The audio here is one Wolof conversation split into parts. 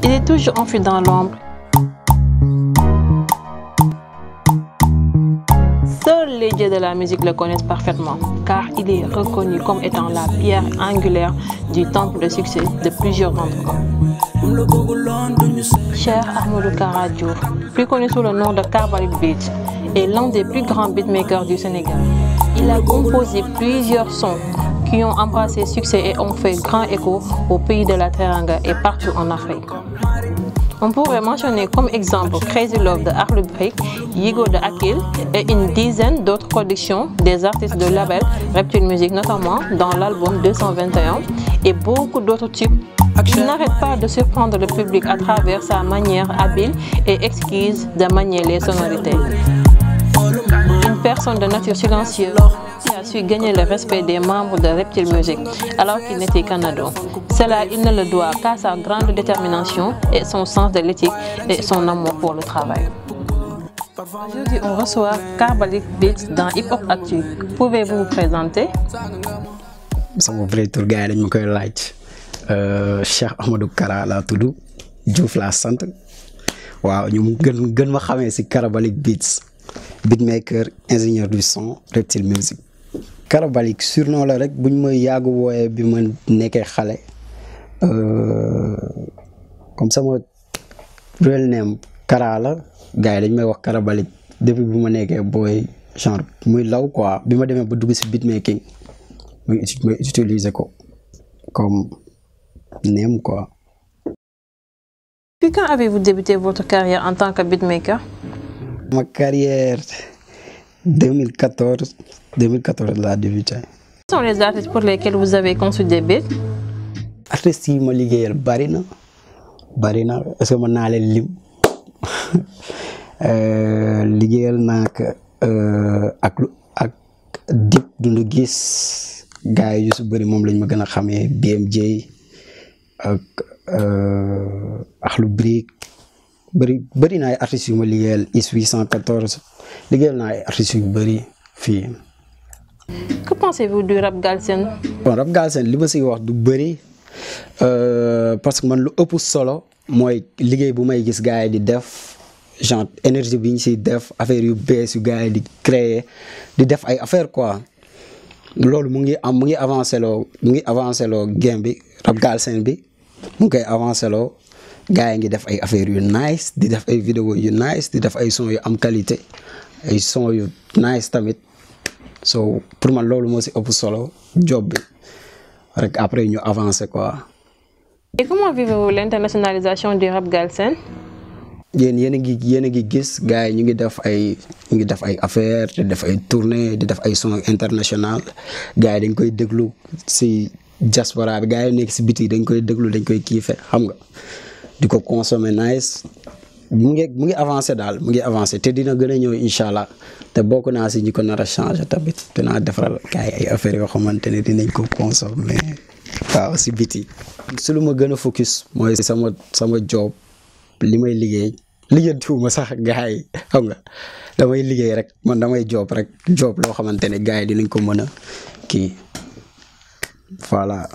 Il est toujours enfui dans l'ombre. Seuls les dieux de la musique le connaissent parfaitement, car il est reconnu comme étant la pierre angulaire du temple de succès de plusieurs d'entre eux. Cheikh Ahmadou Kara Diouf, plus connu sous le nom de Karbalik Beats, est l'un des plus grands beatmakers du Sénégal. Il a composé plusieurs sons qui ont embrassé succès et ont fait grand écho au pays de la Teranga et partout en Afrique. On pourrait mentionner comme exemple Crazy Love de Akhlou Brick, Yigo de Akil et une dizaine d'autres productions des artistes de label Reptile Music, notamment dans l'album 221 et beaucoup d'autres tubes. Il n'arrête pas de surprendre le public à travers sa manière habile et exquise de manier les sonorités. Une personne de nature silencieuse qui a su gagner le respect des membres de Reptile Music alors qu'il n'était qu'un ado. Cela, il ne le doit qu'à sa grande détermination et son sens de l'éthique et son amour pour le travail. Aujourd'hui, on reçoit Karbalik Beats dans Hip Hop Actu. Pouvez-vous vous présenter? Sama vrai tour gars dañ ma koy laaj Cheikh Ahmadou Kara laa tudd Diouf laa sant waaw ñu gën ma xamee si Karbalik Beats, beatmaker, ingénieur du son, Reptile Music. Karbalik surnom la rek buñ ma yàgg wooyee bi ma nekkee xale comme sama real name Kara la gars yi dañ may wax Karbalik depuis bi ma nekkee booy genre muy law quoi bi ma demee ba dugg si beatmaking muy utiliser ko comme name quoi. Depuis quand avez-vous débuté votre carrière en tant que beatmaker? Ma carrière 2014 l'a débuté. Quels sont les artistes pour lesquels vous avez conçu des beats? Artistes yi ma liggéeyal bari na est-ce que mën naa leen lim liggéeyal naa ko ak Dip Doundou Guiss gars yi yu su bëri moom lañ ma gën a xamee BMJ ak Akhlou Brick bëri na ay artistes yu ma liggéeyal IS 814 liggéeyal naa ay artistes yu bëri fii. Que pensez-vous du rap galsen? Bon rap galsen li ma siy wax du bëri parce que man lu ëpp solo mooy liggéey bu may gis gars yi di def genre énergie bi ñu siy def affaire yu bees yu gars yi di créer di def ay affaire quoi loolu mu ngi avancé loo game bi rap galsen bi mu ngi koy avancé loo gars yi ngi def ay affaire yu nice di def ay vidéo yu nice di def ay son yu am qualité ay son yu nice tamit so pour man loolu moo si ëpp solo job bi rek après ñu avancer quoi. Et comment vivez-vous l'internationalisation du rap galsen? yéen a ngi gis gars yi ñu ngi def ay affaire di def ay tournée di def ay son international gars yi dañ koy déglu si diaspora bi gars yi nekk si biti dañ koy déglu dañ koy kiife xam nga di ko consommer nice mu ngi avancé daal mu ngi avancé te dina gën a ñëw incha allah te bokk naa si ñi ko nar a changé tamit dinaa defaral gars yi ay affaires yoo xamante ne dinañ ko consommer waaw si biti. si lu ma gën a focus mooy sama job li may liggéeyatuwuma sax gars yi xam nga damay liggéey rek man damay job loo xamante ne gars yi dinañ ko mën a kii voilà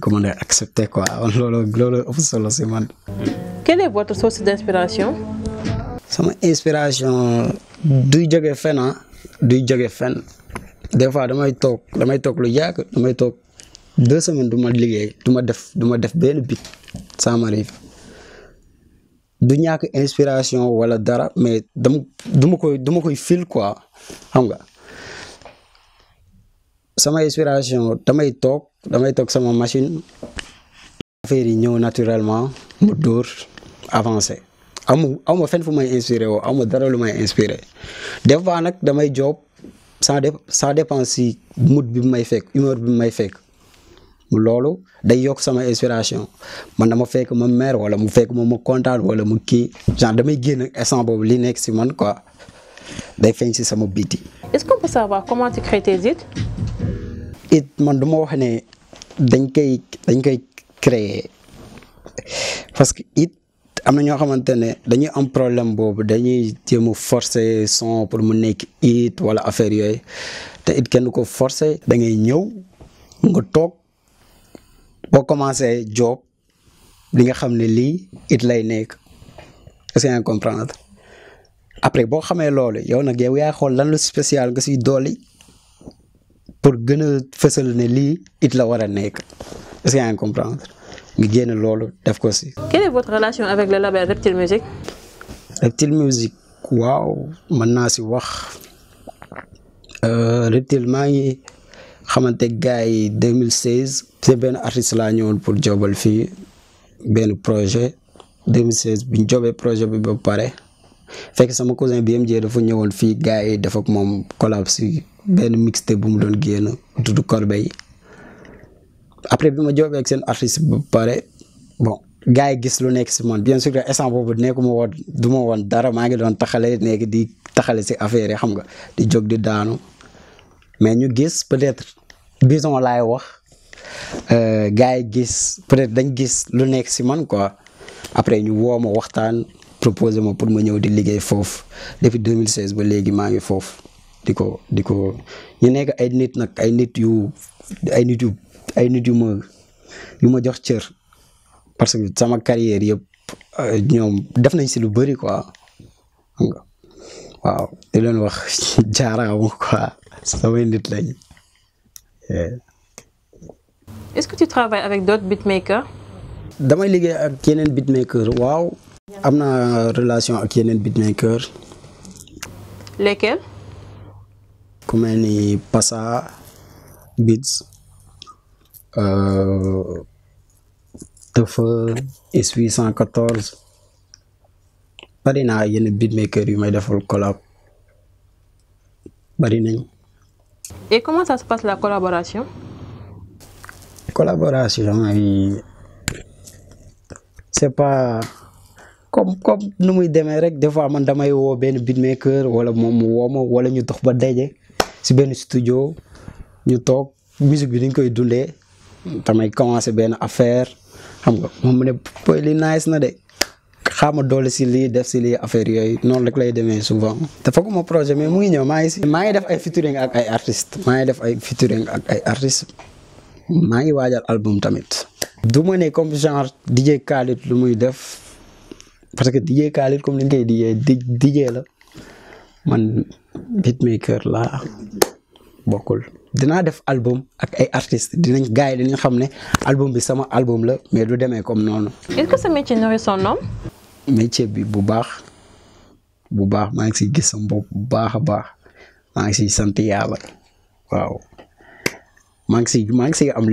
ko mën a accepter quoi loolu ëpp solo si man. Quelle est votre source d'inspiration? Sama inspiration duy jóge fenn des fois damay toog lu yàgg damay toog 2 semaines du ma liggéey du ma def benn beat ça m'arrive du ñàkk inspiration wala dara mais duma koy fil quoi xam nga sama inspiration damay toog sama machine affaire yi ñëw naturellement mu dóor avancer awma fenn fu may inspiré woo awma dara lu may inspiré des fois nag damay job ça dépend si mood bi may fekk humeur bi may fekk loolu day yokk sama inspiration man dama fekk ma mer wala mu fekk ma kontaan wala mu kii genre damay génn instant boobu li nekk si man quoi day feeñ si sama biti. Est-ce qu'on peut savoir comment tu crées tes hits? Man duma wax ne dañ koy créer parce que am na ñoo xamante ne dañuy am problème boobu dañuy jéem a forcer son pour mu nekk wala affaire yooyu te kenn ko forcer da ngay ñëw nga toog boo commencé job li nga xam ne lii it lay nekk est-ce que nga comprendre après boo xamee loolu yow nag yow yaa xool lan lu spécial nga siy dolli pour gën a fësal ne lii it la war a nekk est-ce que yaa ngi comprendre nga génn loolu def ko si. Quelle est votre relation avec le label Reptile Music? Reptile Music waaw mën naa si wax Reptile maa ngi xamante gars yi 2016 c'est benn artiste laa ñëwoon pour jobal fii benn projet 2016 bi ñu jobee projet bi ba pare fekk sama cousin BMJ dafa ñëwoon fii gars yi def ak moom collab si benn mixtape bu mu doon génn tudd Corbeille après bi ma jobee ak seen artiste ba pare bon gars yi gis lu nekk si man bien sûr que instant boobu nekkuma woon du ma woon dara maa ngi doon taxale nekk di taxale si affaire yi xam nga di jóg di daanu mais ñu gis peut-être bison laay wax gars yi gis peut-être dañ gis lu nekk si man quoi après ñu woo ma waxtaan proposé ma pour ma ñëw di liggéey foofu depuis 2016 ba léegi maa ngi foofu di ko ñu nekk ay nit nag ay nit yu ma jox cër parce que sama carrière yëpp ñoom def nañ si lu bëri quoi xam nga waaw di leen wax jaaraamu quoi samay nit lañ. Est-ce que tu travailles avec d'autres beatmakers? damay liggéey ak yeneen beatmakers waaw am na relation ak yeneen beatmakers. Lesquels? ku mel ni Passa Beats Teufeu S814 bari naa yenn beatmaker yu may defal collab bari nañ. Et comment ça se passe la collaboration? Collaboration yi c'est pas comme nu muy demee rek des fois man damay woo benn beatmaker wala moom mu woo ma wala ñu dox ba daje si benn studio ñu toog musique bi dañ koy dundee damay commencer benn affaire xam nga moom mu ne boy li nice na de xaama doole si lii def si lii affaire yooyu noonu rek lay demee souvent. te fooguma projet mais mu ngi ñëw maa ngi def ay featuring ak ay artistes maa ngi waajal album tamit. du ma ne comme genre DJ Khalid lu muy def parce que DJ Khalid comme ni nga koy DJ la man beatmaker la bokkul. dinaa def album ak ay artistes gars yi dinañ xam ne album bi sama album la mais du demee comme noonu. Est-ce que ce métier nourrit son homme? métier bi bu baax maa ngi siy gis sama bopp bu baax a baax maa ngi siy sant yàlla waaw maa ngi siy am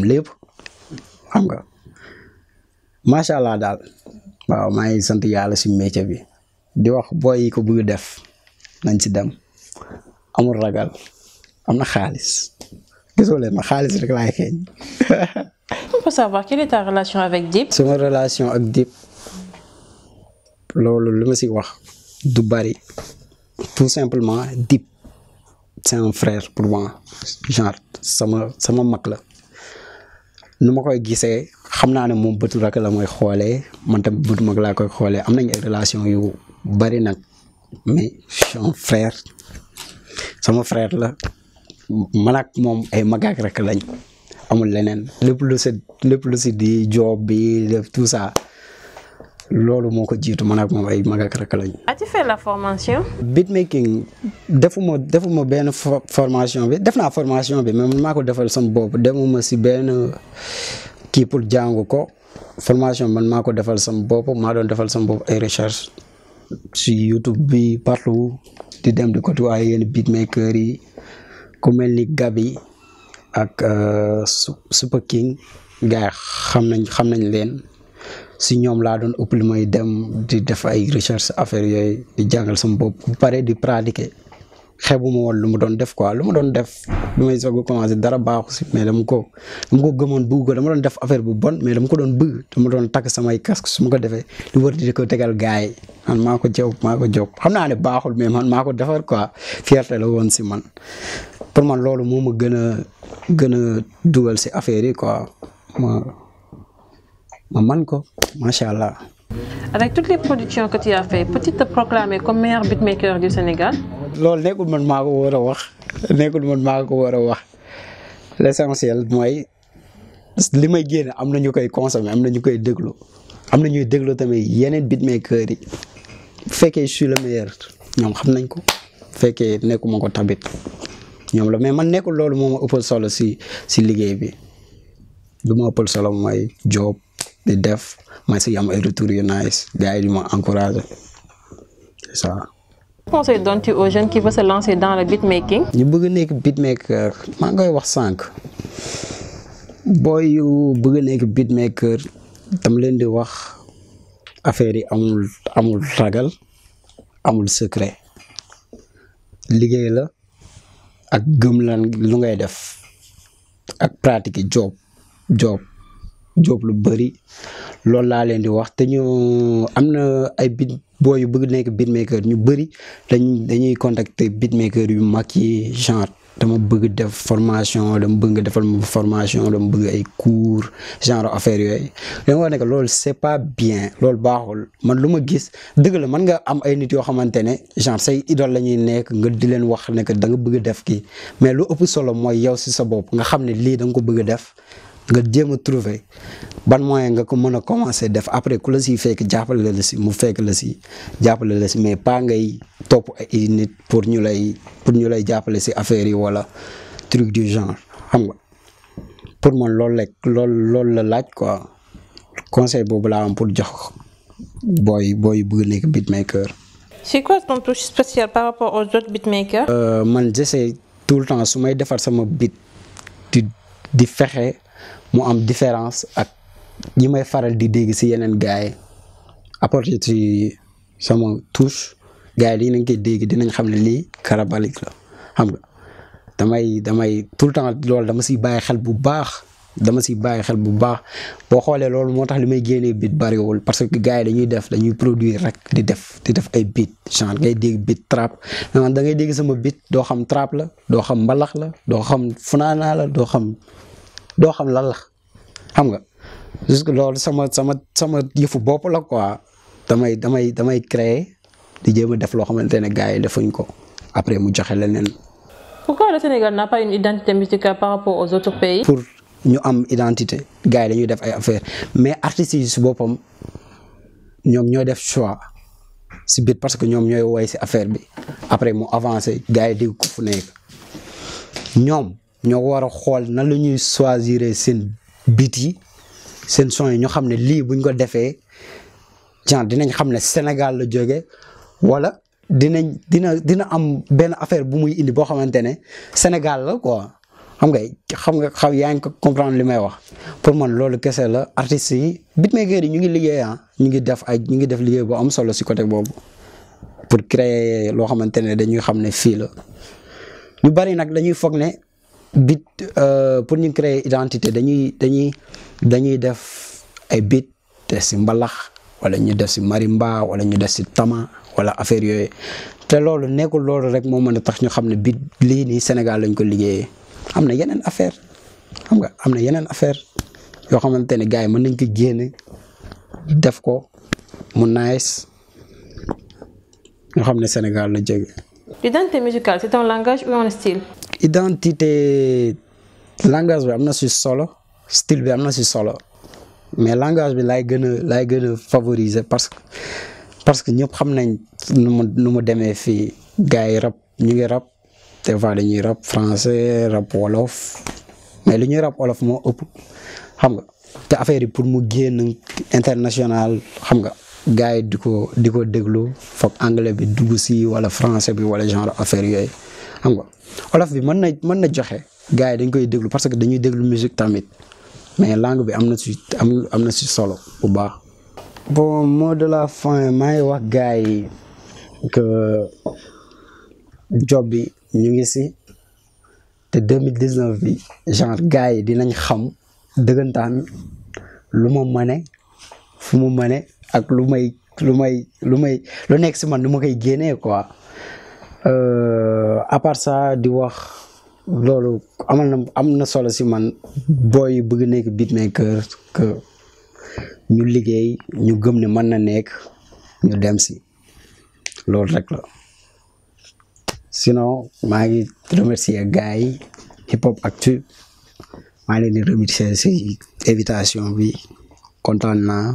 lépp xam nga macha allah daal waaw maa ngi sant yàlla si métier bi di wax boy yi ko bëgg def nañ si dem amul ragal am na xaalis gisoo leen ma xaalis rek laay xeeñ. On peut savoir quelle est ta relation avec Dip? sama relation ak Dip loolu li ma si wax du bari tout simplement Dip c'est un frère pour moi genre sama mag la nu ma koy gisee xam naa ne moom bëtu rek la mooy xoolee man tam bëtu mag laa koy xoolee am nañ ay relation yu bari nag mais son frère sama frère la man ak moom ay magaak rek lañ amul leneen lépp lu si di job bi def tout ça loolu moo ko jiitu man ak moom ay magaak rek lañ. As-tu fait la formation? Beatmaking defuma benn formation bi def naa formation bi mais man maa ko defal sama bopp demuma si benn kii pour jàngu ko formation man maa ko defal sama bopp maa doon defal sama bopp ay recherche si YouTube bi partout di dem di côtoyer yenn beatmaker yi ku mel ni Gabi ak Super King gars yi xam nañ leen si ñoom laa doon ëpp li may dem di def ay recherche affaire yooyu di jàngal sama bopp bu pare di pratiquer xeebuma woon lu mu doon def quoi lu mu doon def lu may soog a commencé dara baaxu si mais dama ko gëmoon bëgg ko dama doon def affaire bu bon mais dama ko doon bëgg dama doon takk samay casque su ma ko defee di wër di ko tegal gars yi man maa ko job xam naa ne baaxul mais man maa ko defar quoi fierté la woon si man pour man loolu moo ma gën a dugal si affaire yi quoi ma man ko macha allah. Avec toutes les productions que tu as fait, peux-tu te proclamer comme meilleur beatmaker du Sénégal? loolu nekkul man maa ko war a wax l'essentiel mooy li may génne am na ñu koy consommer am na ñu koy déglu am na ñuy déglu tamit yeneen beatmaker yi bu fekkee je suis le meilleur ñoom xam nañ ko bu fekkee nekkuma ko tamit ñoom la mais man nekkul loolu moo ma ëppal solo si liggéey bi lu ma ëppal solo mooy job di def ma si am ay retours yu nice gars yi di ma encourager c'est ça. Conseil donnes-tu aux jeunes qui veulent se lancer dans le beatmaking? ñu bëgg a nekk beatmaker maa ngay wax sànq booy yu bëgg a nekk beatmaker tam leen di wax affaire yi amul ragal amul secret liggéey la ak gëm lan lu ngay def ak pratique job lu bëri loolu laa leen di wax te ñu am na ay booy yu bëgg nekk beatmaker ñu bëri dañuy contacter beatmaker yu mag yi genre dama bëgg def formation dama bëgg nga defal ma formation dama bëgg ay cours genre affaire yooyu dama wax ne que loolu c'est pas bien loolu baaxul man lu ma gis dëgg la man nga am ay nit yoo xamante ne genre say idole la ñuy nekk nga di leen wax ne que da nga bëgg a def kii mais lu ëpp solo mooy yow si sa bopp nga xam ne lii da nga ko bëgg a def nga jéem a trouver ban moyen nga ko mën a commencer def après ku la siy fekk jàppale la si mu fekk la si jàppale la si mais pas ngay topp ay nit pour ñu lay jàppale si affaire yi wala truc du genre xam nga pour man loolu la laaj quoi conseil boobu laa am pour jox booy bëgg nekk beatmaker. C'est quoi ton touche spéciale par rapport aux autres beatmakers? Man j'essaie tout le temps su may defar sama beat di fexe mu am différence ak ñi may faral di dégg si yeneen gars yi apporter ci sama touche gars yi dinañ koy dégg dinañ xam ne lii karabalik la xam nga damay tout le temps loolu dama siy bàyyi xel bu baax boo xoolee loolu moo tax li may génnee beat bariwul parce que gars yi dañuy produire rek di def ay beat genre ngay dégg beat trap da ngay dégg sama beat doo xam trap la doo xam mbalax la doo xam funaanaa la doo xam lan la xam nga jusque loolu sama yëfu bopp la quoi damay créer di jéem a def loo xamante ne gars yi defuñ ko après mu joxe leneen. Pourquoi le Sénégal n'a pas une identité musicale par rapport aux autres pays? Pour ñu am identité gars yi dañuy def ay affaires mais artistes yi si boppam ñoom ñooy def choix si biir parce que ñoom ñooy woy si affaire bi après mu avancé gars yi dégg ko fu nekk ñoom ñoo war a xool nan la ñuy choisir seen beat yi seen son yi ñu xam ne lii buñ ko defee genre dinañ xam ne Sénégal la jóge wala dina am benn affaire bu muy indi boo xamante ne Sénégal la quoi xam nga yaa ngi ko comprendre li may wax pour man loolu kese la artistes yi beatmakers yi ñu ngi liggéey ñu ngi def liggéey bu am solo si côté boobu pour créer loo xamante ne dañuy xam ne fii la ñu bari nag dañuy foog ne beat pour ñu créer identité dañuy def ay beat def si mbalax wala ñu def si marimba wala ñu def si tama wala affaire yooyu te loolu nekkul loolu rek moo mën a tax ñu xam ne beat lii nii Sénégal lañ ko liggéeyee am na yeneen affaire yoo xamante ne gars yi mën nañ ko génne def ko mu nice nga xam ne Sénégal la jóge. L'identité musicale, c'est un langage ou un style? Identité langage bi am na si solo style bi am na si solo mais langage bi laay gën a favoriser parce que ñëpp xam nañ nu mu demee fii gars yi rap ñu ngi rap des fois dañuy rap français rap wolof mais li ñuy rap wolof moo ëpp xam nga te affaire yi pour mu génn international xam nga gars yi di ko déglu foog anglais bi dugg si wala français bi wala genre affaire yooyu xam nga wolof bi mën na joxe gars yi dañ koy déglu parce que dañuy déglu musique tamit mais langue bi am na si solo bu baax. Bon mot de la fin maa ngi wax gars yi que job bi ñu ngi si te 2019 bi genre gars yi dinañ xam dëggantaan lu ma mëne fu mu mëne ak lu nekk si man nu ma koy génnee quoi à part ça di wax loolu am na solo si man booy bëgg nekk beatmaker que ñu liggéey ñu gëm ne mën na nekk ñu dem si loolu rek la sinon maa ngi remercier gars yi Hip Hop Actu maa ngi leen di remercier si invitation bi kontaan naa